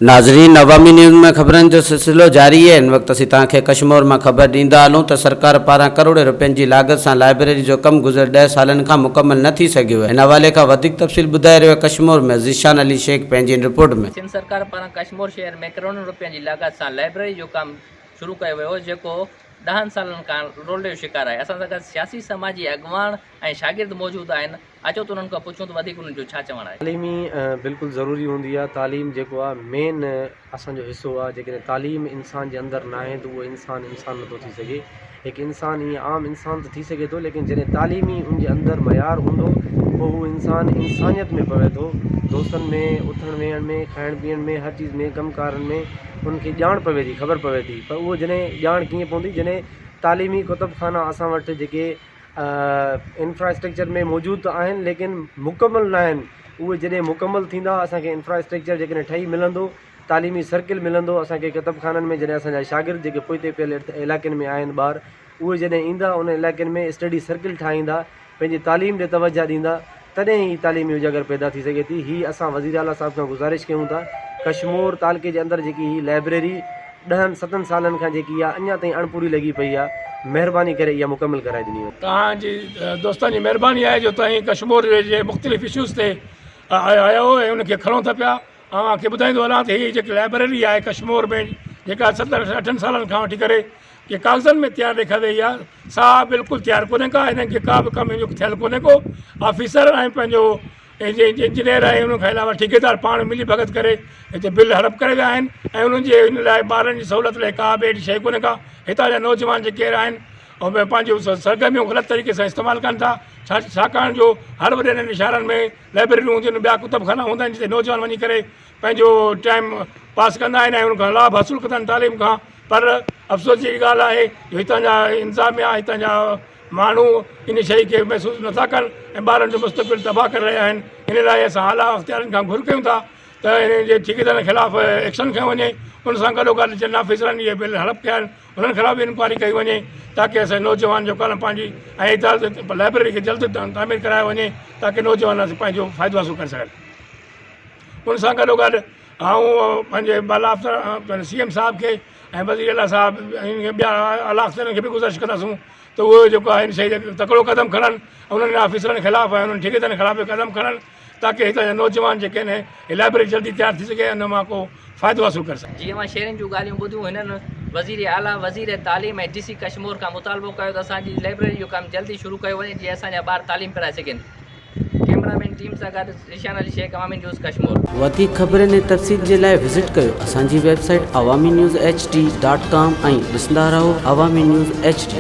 ناظرين عوامي نيوز ۾ خبرن جو سلسلو جاري آهي هن وقت اسين توهان کي ڪشمور مان خبر ڏيندا هلون ته سرڪار پاران ڪروڙين روپين جي لاڳت سان لائبريري جو ڪم گذريل ڏهه سالن کان مڪمل نه ٿي سگهيو آهي ان حوالي کان وڌيڪ تفصيل ٻڌائي رهيو آهي ڪشمور ۾ ذيشان علي شيخ پنهنجي هن رپورٽ ۾. سنڌ سرڪار پاران ڪشمور شهر ۾ ڪروڙين روپين جي لاڳت سان لائبريري جو ڪم شروع ڪيو ويو جيڪو ڏهن سالن کان رولڙي جو شڪار آهي اسان سان گڏ سياسي سماجي اڳواڻ ۽ شاگرد موجود آهن اچو ته انهن کان پڇون ته وڌيڪ انهن جو ڇا چوڻ آهي. تعليمي بلڪل ضروري هوندي آ تعليم جيڪو آ مين اسان جو حصو آ جيڪڏهن تعليم انسان جي اندر ناهي ته اهو انسان انسان نٿو ٿي سگهي هڪ انسان ائين عام انسان ته ٿي سگهي ٿو ليڪن جڏهن تعليمي ان جي اندر معيار هوندو پوء هو انسان انسانيت ۾ پوي ٿو دوستن ۾ اٿڻ ويهڻ ۾ کائڻ پيئڻ ۾ هر چيز ۾ ڪم ڪارن ۾ ان کي ڄاڻ پوي ٿي خبر پوي ٿي پر اهو جڏهن ڄاڻ ڪيئن پوندي جڏهن تعليمي ڪتب خانا اسان وٽ جيڪي انفراسٽرڪچر ۾ موجود ته آهن ليڪن مڪمل نه آهن اهي جڏهن مڪمل ٿيندا اسان کي انفراسٽرڪچر جيڪڏهن ٺهي ملندو تعليمي سرڪل ملندو اسان کي ڪتب خانن ۾ جڏهن اسان جا شاگرد جيڪي پوئتي پيل علائقن ۾ آهن ٻار اهي جڏهن ايندا ان علائقن ۾ اسٽڊي سرڪل ٺاهيندا پنهنجي تعليم ڏي توجه ڏيندا تڏهن ئي تعليمي اجاگر پيدا ٿي سگهي ٿي هي اسان وزير اعليٰ صاحب کان گذارش ڪيون ٿا ڪشمور تعلقي جي اندر جيڪي هي لائبريري ڏهن ستن سالن کان جيڪي آ اڃا تائين اڻپوري لڳي پئي آ مهرباني ڪري اها مڪمل ڪرائي ڏني وڃي. توهان جي دوستن جي مهرباني آهي جو توهين ڪشمور جي مختلف اشوز تي آيا آهيو ۽ ان کي کڻو ٿا پيا اوهان کي ٻڌائيندو هلان ته هي جيڪي لائبريري آهي ڪشمور ۾ جيڪا ستن اٺن سالن کان وٺي ڪري ڪي ڪاغذن ۾ تيار ڏيکاري وئي آهي سا بلڪل تيار ڪونهي ڪا هنن کي ڪا به ڪم هن جو ٿيل ڪونهي ڪو آفيسر ۽ پنهنجو انجنيئر ۽ ان کان علاوه ٺيڪيدار پاڻ ملي ڀڳت ڪري هتي بل هڙپ ڪري ويا آهن ۽ انهن جي ان لاء ٻارن جي سهولت لاء ڪا به اهڙي شيء ڪونهي ڪا هتان جا نوجوان جيڪي آهن اهي پنهنجون سرگرميون غلط طريقي سان استعمال ڪن ٿا ڇاڪاڻ جو هر وڏن وڏن شهرن ۾ لائبريريون هونديون آهن ٻيا ڪتب خانا هوندا آهن جتي نوجوان وڃي ڪري پنهنجو ٽائيم پاس ڪندا آهن ۽ ان کان لاڀ حاصل ڪندا آهن تعليم کان پر افسوس جي ڳالهه آهي جو هتان جا انتظاميا هتان جا ماڻهو ان شيء کي محسوس نٿا ڪن ۽ ٻارن جو مستقبل تباهه ڪري رهيا آهن ان لاء اسان اعليٰ اختيارين کان گهر ڪيون ٿا ته انهن جي ٺيڪيدارن خلاف ايڪشن کنيو وڃي ان سان گڏو گڏ جن آفيسرن اهي بل هڙپ ڪيا آهن انهن خلاف به انڪوائري ڪئي وڃي تاڪه اسان جي نوجوان جو ڪالم پنهنجي ۽ هتان لائبريري کي جلد تعمير ڪرايو وڃي تاڪه نوجوان پنهنجو فائدو حاصل ڪري سگهن ان سان گڏو گڏ آئون پنهنجي بالا افسر سي ايم صاحب کي ۽ وزير اعليٰ صاحب ۽ ٻيا اعليٰ افسرن کي به گذارش ڪنداسون ته اهي جيڪو آهي ان شيء تي تڪڙو قدم کڻن انهن آفيسرن خلاف ۽ انهن ٺيڪيدارن خلاف به قدم کڻن تاڪه هتان جا نوجوان جيڪي آهن هي لائبريري جلدي تيار ٿي سگهي ۽ ان مان ڪو فائدو حاصل ڪري سگهن. جي اوهان شهرين جون ڳالهيون ٻڌيون هنن وزير اعليٰ، وزير تعليم ۽ ڊي سي ڪشمور کان مطالبو ڪيو ته اسان جي لائبريري جو ڪم جلدي شروع ڪيو وڃي جيئن اسان جا ٻار تعليم پرائي سگهن. ڪئميرا مين ٽيم سان گڏ ذيشان علي شيخ عوامي نيوز ڪشمور. وڌيڪ خبرن ۽ تفصيل جي لاء وزٽ ڪيو اسان جي website Awami news H D dot com ۽ ڏسندا رهو عوامي نيوز ايڇ ڊي.